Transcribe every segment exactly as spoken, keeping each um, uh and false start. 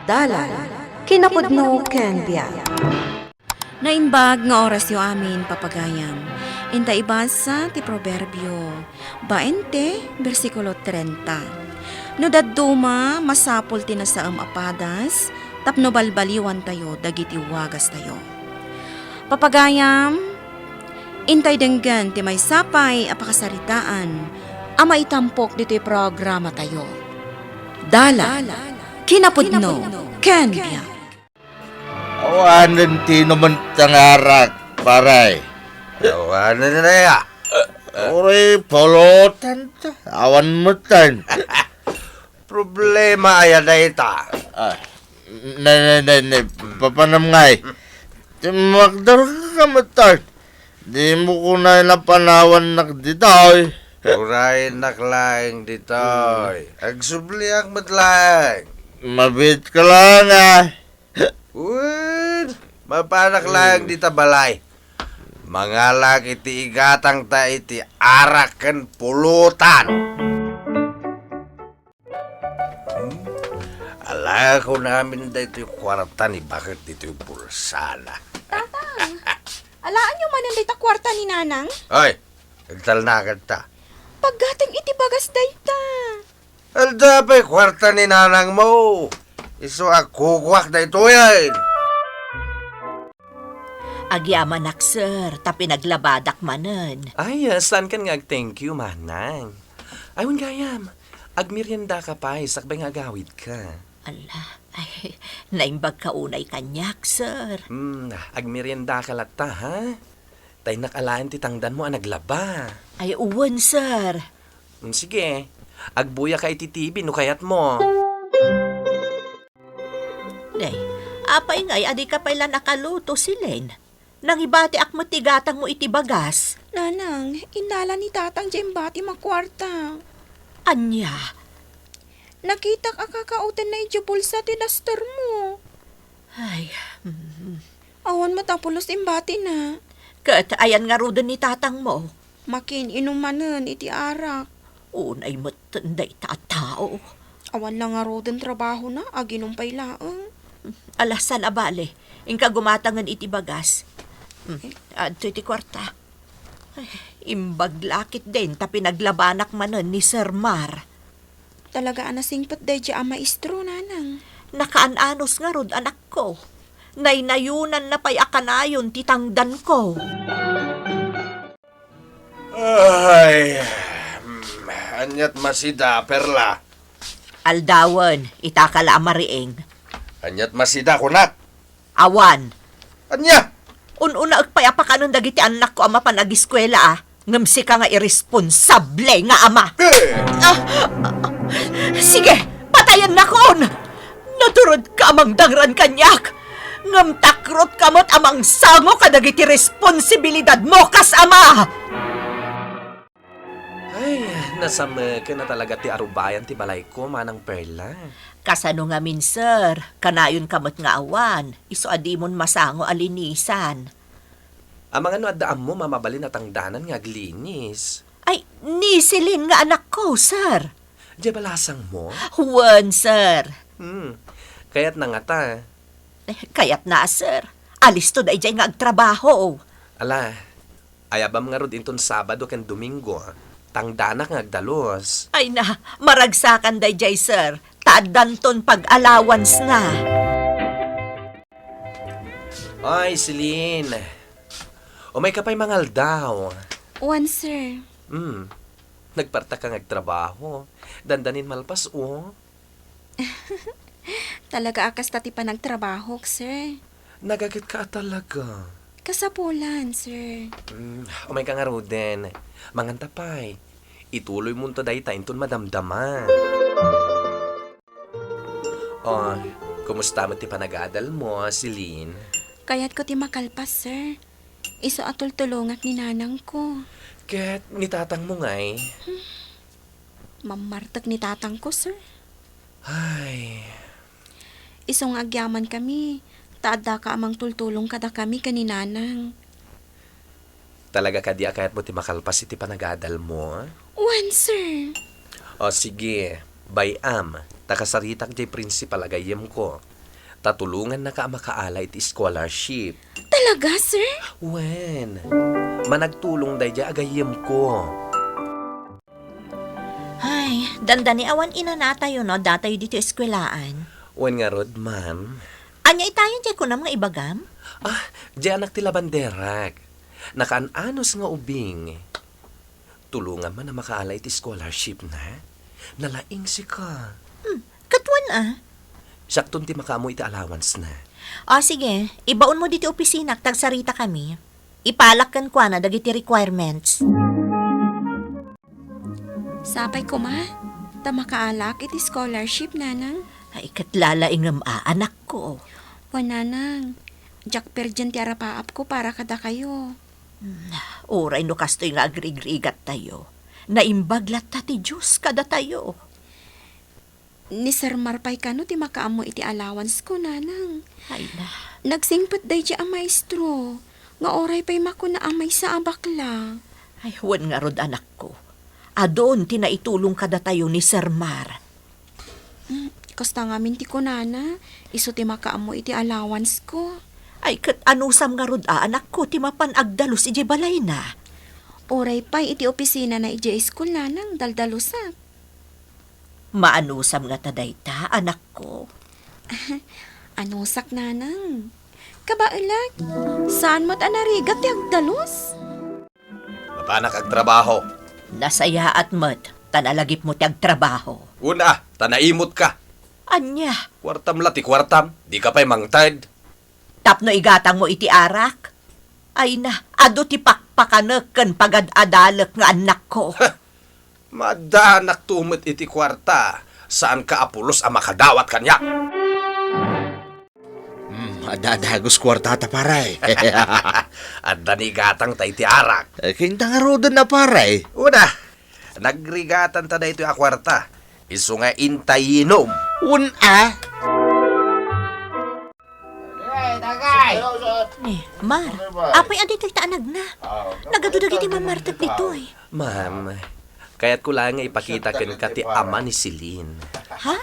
Dalan, kinapudno ken biag. Naimbag nga orasyo amin, papagayam. Inta ibasa ti Proverbio bainte, bersikulo trenta. No dadduma, masapul ti nasaem a padas, tapno balbaliwantayo dagiti wagastayo. Papagayam, intay denggen ti maysa pay a pakasaritaan a maitampok ditoy programatayo. Dalan, kinapudno, ken biag. Awanen ti inumen ta nga arak, pare. Awanen na ya. Uri, pulutan ta. Awan metten. Problema aya dayta. Ah, ne, ne, ne, ne, papanam ngay. Ti makdar ka metten. Di mo kunay napanawannak ditoy. Uraynak laeng ditoy. Agsubliak met laeng. Mabiit ka laeng, ah. Wen, mapanak laeng dita balay. Mangalak iti igatang ta iti arak ken pulutan. Hmm? Ala, kunamin daytoy kuarta ni baket ditoy bulsana. Tatang, alaanyo manen dayta kuarta ni Nanang? Ay, agtalnakan ta. Paggateng iti bagas dayta. Adda pay kuarta ni nanangmo. Isu a kukuak daytoyen. Agyamanak, sir, ta pinaglabadak manen. Ay, ah, saan kan nga ag-thank you, manang? Ay, wen gayam, agmerienda ka pay, sakbay nga agawid ka. Ala, ay, naimbag ka unay kaniak, sir. Hmm, agmerienda ka latta, ha? Ta innak alaen ti tangdanmo a naglaba. Ay, wen, sir. Mm, sige. Agbuya ka iti T V no kayatmo. Day, apay ngay a di ka pay la nakaluto, Celine? Nangibatiak met ti gatangmo iti bagas. Nanang, innala ni Tatang diay imbatim a kuarta. Ania? Nakitak a kakaotenna idiay bulsa ti dastermo. Ay, mm. Awan met a pulos imbatina. Ket ayan ngaruden ni tatangmo? Makiin-inum manen iti arak. Unay metten dayta a tao. Awan la ngaruden trabahona, aginum pay laeng. Ala, saan a bale. Inka gumatangen iti bagas. Hmm, adtoy ti kuarta. Ay, imbag la ketdin ta pinaglabanak manen ni Sir Mar. Talaga a nasingpet daydiay a maestro, nanang. Nakaan-anos ngarud, anakko. Naynayonanna pay a kanayon ti tangdanko. Ay, mm, aniat masida, Perla? Aldawen, itaka la a mariing. Aniat masida, kunak? Awan. Ania? Un-unaek pay a pakanen dagiti annakko a mapan agiskuela, a. Ngem sika nga iresponsable nga ama. Eh! Ah, ah, ah, sige, patayennakon! Naturedka a mangdangran kaniak, ngem takrotka met a mangsango kadagiti responsibilidadmo kas ama! Ay, nasameken a talaga ti arubayan ti balayko, Manang Perla. Kasano ngamin, sir? Kanayonka met nga awan, isu a dimon masango a linisan. Amangan no adda ammo a mabalin a tangdanan nga aglinis? Ay, ni Celine nga anakko, sir. Diay balasangmo? Wen, sir. Hmm. Kayatna ngata? Eh, kayatna, sir. Alisto daydiay nga agtrabaho. Ala, ayabam ngarud inton Sabado ken Domingo, tangdanak nga agdalus. Ay na, maragsakan daydiay, sir. Ta addanton pag-allowance na. Ay, Celine. Umayka pay mangaldaw. Wen, sir. Hmm. Nagparta ka nga agtrabaho. Dandanin malpas, o. Talaga a kasta ti panagtrabahok, sir. Nagaget ka a talaga. Kasapulan, sir. Mm, umayka ngaruden. Manganta pay. Ituloymonto dayta inton madamdama. O, kumusta met ti panagadalmo, Celine? Kayatko ti makalpas, sir. Isu a tultulongak ni nanangko. Ket ni tatangmo ngay? Mammartek ni tatangko, sir. Ay. Isu nga agyamankami, ta addaka a mangtultulong kadakami ken ni nanang. Talaga kadi a kayatmo ti makalpas iti panagadalmo? Wen, sir. O, sige. Bay-am, ta kasaritak diay principal a gayyemko. Ta tulongannaka a makaala iti scholarship. Talaga, sir? Wen, managtulong daydiay a gayyemko. Ay, dandani awan inanatayo no addatayo ditoy eskuelaan. Wen ngarud, ma'am. Ania itayen diay kunam nga ibagam? Ah, diay anak ti labanderak. Nakaan-anos nga ubing. Tulongam man a makaala iti scholarship na. Nalaing sika. Hmm, ket wen a? Siakton ti makaammo iti allowance na. O, sige. Ibaonmo ditoy opisinak, ta agsaritakami. Ipalak kenkuana dagiti requirements. Sapay koma, ta makaalaak iti scholarship, nanang. Ay, ket lalaingem a, anakko. Wen, nanang, diak perdien ti arapaapko para kadakayo. Hmm, uray no kastoy nga agrigrigattayo, naimbag latta ti Dios kadatayo. Ni Sir Mar pay kano ti makaammo iti allowance ko, nanang. Ay na. Nagsingpet daydiay a maestro, nga uray pay makuna a maysa a bakla. Ay, wen ngarud, anakko. Adun ti naitulong kadatayo ni Sir Mar. Mm, kasta ngamin ti kunana, isu ti makaammo iti allowance ko. Ay, ket anusam ngarud a, anakko, ti mapan agdalus idiay balayna? Uray pay iti opisinana idiay school, nanang, daldalusak. Maanusam ngata dayta, anakko? Anusak, nanang. Kabaelak, saan met a narigat ti agdalus? Mapanak agtrabaho. Nasayaat met, ta nalagipmo ti agtrabaho. Una, ta naimut ka. Ania? Kuartam la ti kuartam, di ka pay mangted. Tapno igatangmo iti arak? Ay na, adu ti pakpakanek ken pagad-adalek nga annakko. Maaddanak to met iti kuarta, saan ka a pulos a makadawat kaniak. Hmm, adda dagus kuartata, pare. Adda ni gatang ta iti arak. Eh, kinta ngaruden na, pare. Una, nagrigatan ta daytoy a kuarta. Isu nga inta yinom. Un a? Ni, Mar, apay a ditoy ta anagna? Nagadu dagiti mamartek ditoy. Ma'am, kayatko laeng nga ipakita kenka ti ama ni Celine. Ha?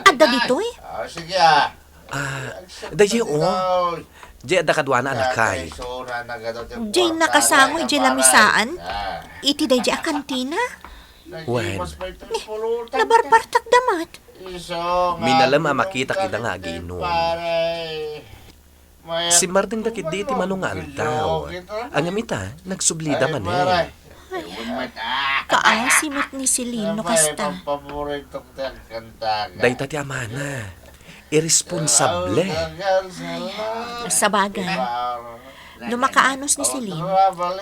Adda ditoy? Ah, sige, ah. Ah, daydi, o. Diay adda kaduana a lakay. Diay nakasango idiay lamisaan? Iti daydi a kantina? Wen. Ni, nabarbartak da met. Minalem a makitak ida nga agiinum. Simmardengda ketdi iti mano nga aldaw. Ngem ita, nagsublida manen. Ay, kaasi met ni Celine no kasta. Dayta ti amana. Irresponsable. Ay, sabagay. No makaanos ni Celine,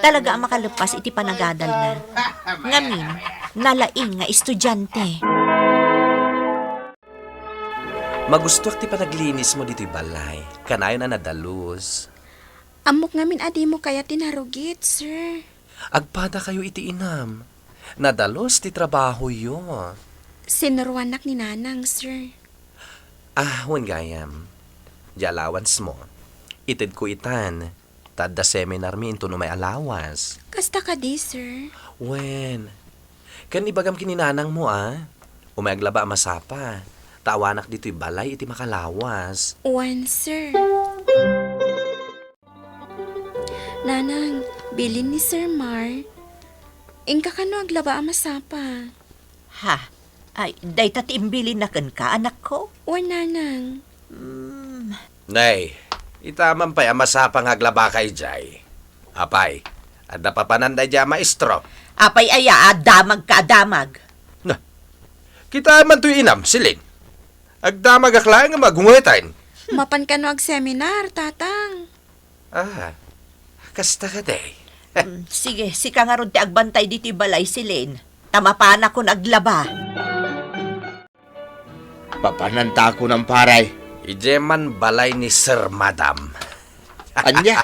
talaga a makaleppas iti panagadalna. Ngamin, nalaing nga estudiante. Magustoak ti panaglinismo ditoy balay. Kanayon a nadalus. Ammok ngamin a dimo kayat ti narugit, sir. Agpadakayo iti inam. Nadalus ti trabahoyo. Sinuroannak ni Nanang, sir. Ah, wen gayam. Diay allowance mo. Itedko itan. Ta adda seminarmi inton umay a lawas. Kasta kadi, sir? Wen. Ken ibagam ken ni nanangmo a, umay aglaba a masapa, ta awanak ditoy balay iti makalawas. Wen, sir. Nanang, bilin ni Sir Mar. Inka kano aglaba a masapa. Ha? Ay, dayta ti imbilinna kenka, anakko? Wen, nanang. Hmm. Nay, ita man pay a masapa nga aglabaka idiay. Apay, adda papanan daydiay a maestro? Apay aya a damagka a damag? Na, kita man toy inam, Celine. Agdamagak laeng nga agngungeten. Mapan kano agseminar, Tatang? Ah, kasta kadi. Hmm, sige, sika ngarud ti agbantay ditoy balay, Celine. Ta mapanakon aglaba. Papananta a kunam, pare. Idiay man balay ni Sir Madam. Ania?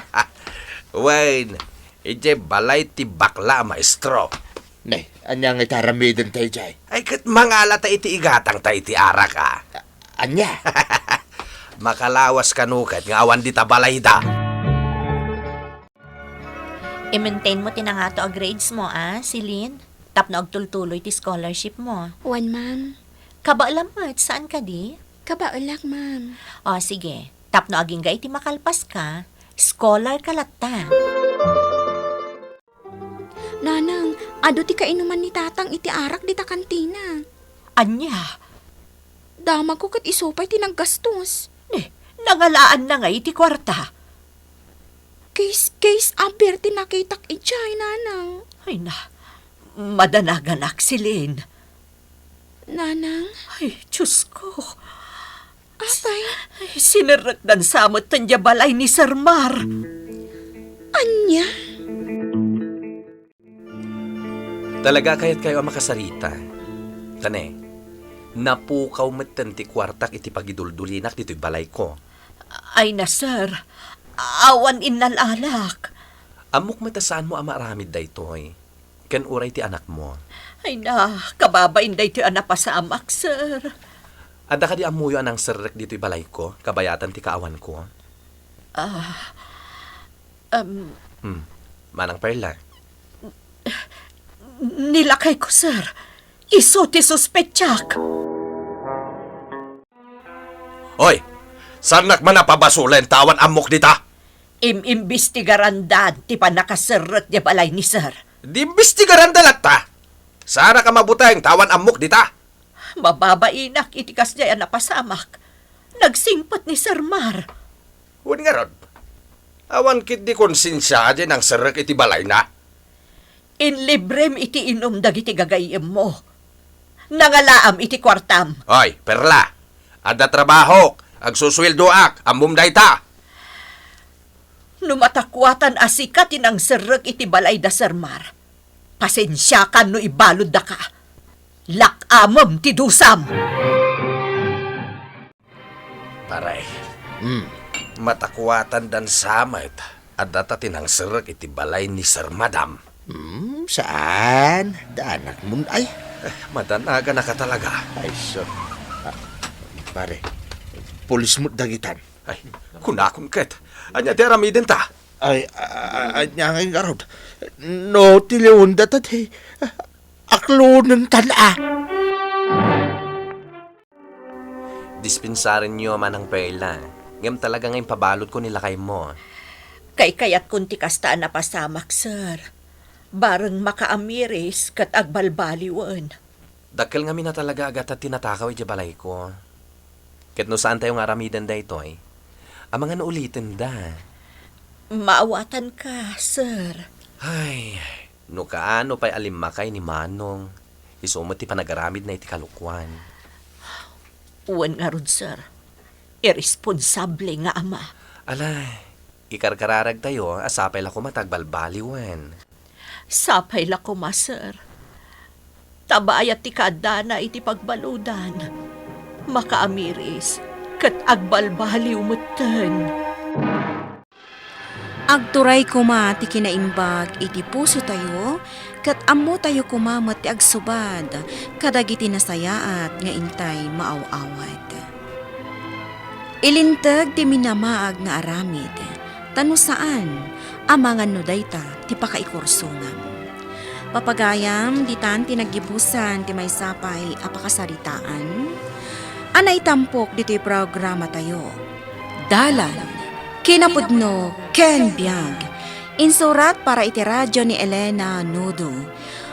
Wen, idiay balay ti bakla a maestro. Ne, ania nga ita aramidenta idiay? Ay, ket mangalata iti igatangta iti arak a. Ania? Makalawas kano ket nga awan dita balayda. I-maintain mo ti nangato a grades mo, a, Celine, tapno agtultuloy ti scholarship mo. Wen, ma'am. Kabaelam met, saan kadi? Kabaelak, ma'am. O, sige. Tapno agingga iti makalpaska, scholar ka latta. Nanang, adu ti kainuman ni Tatang iti arak dita kantina. Ania? Damagko ket isu pay ti naggastos. Ne, nangalaanna ngay iti kuarta? Case, case a beer ti nakitak idiay, Nanang. Ay na, madanaganak, Celine. Nanang? Ay, Diyos ko. Apay? Ay, sinerrekdan sa met diay balay ni Sir Mar. Ania? Talaga, kayatkayo a makasarita. Tane, napukaw metten ti kuartak iti pagiduldulinak ditoy balayko. Ay na, sir. Awan innalalak. Ammok met a saanmo a maaramid daytoy. Ken uray ti anakmo. Ay na, kababain daytoy a napasamak, sir. Adda kadi ammoyo a nangserrek ditoy balayko, kabayatan ti kaawanko? Ah, um, Hmm. Manang Perla. Nilakayko, sir. Isu ti suspetsak. Hoy! Saannak man a pabasolen ta awan ammok dita? Im-imbestigarandan ti pannakaserrek diay balay ni sir. Di imbestigaranda latta? Saanak a mabuteng ta awan ammok dita? Mababainak iti kasdiay a napasamak. Nagsingpet ni Sir Mar. Wen ngarud, awan ketdi konsensia diay nangserrek iti balayna? Inlibrem iti inum dagiti gagayyemmo. Nangalaam iti kuartam. Oy, Perla, adda trabahok, agsusueldoak, ammom dayta. No matakuatan a sika ti nangserrek iti balay da Sir Mar, pasensiakan no ibaluddaka. Lak-amem ti dusam. Pare, Hmm. matakuatan dan samet, adda ta ti nangserrek iti balay ni Sir Madam. Hmm, saan? Daanak mun ay. Eh, madanaganaka talaga. Ay, so. Ah, pare, pulis mo dagitan. Ay, kunakon ket. Ania ti aramidenta? Ay, a-, a-, ania ngay ngarud? No, ti Leon data ti, aklonen tan a. Dispensarenyo, Manang Perla. Ngem talaga nga impabaludko ni lakaymo. Kaykayatkon ti kasta a napasamak, sir. Bareng makaamiris ket agbalbaliwen. Dakkel ngamin a talaga a gatad ti natakaw idiay balayko. Ket no saantayo nga aramiden daytoy, amangan no ulitenda. Maawatanka, sir. Ay, no kaano pay a limmakay ni Manong, isu met ti panagaramidna iti kalokuan. Wen ngarud, sir. Irresponsable nga ama. Ala, ikarkararagtayo a sapay la koma ta agbalbaliwen. Sapay la koma, sir. Ta bayat ti kaaddana iti pagbaludan, makaamiris ket agbalbaliw metten. Agturay koma ti kinaimbag iti pusotayo, ket ammotayo koma met ti agsubad kadagiti nasayaat nga intay maaw-awat. Ilinteg ti minamaag nga aramid, ta no saan, amangan no dayta ti pakaikursongam. Papagayam, ditan ti naggibusan ti maysa pay a pakasaritaan a naitampok ditoy programatayo. Dalan, kinapudno, ken biag. Insurat para iti radyo ni Elena Nudo.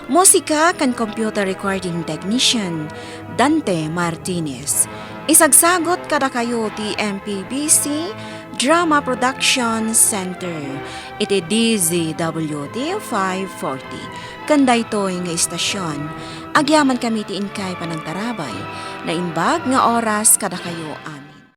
Musika ken computer recording technician, Dante Martinez. Isagsagot kadakayo ti M P B C Drama Production Center iti D Z W T five forty. Ken daytoy nga istasyon, agyamankami ti inkay panangtarabay. Naimbag nga oras kadakayo, amin.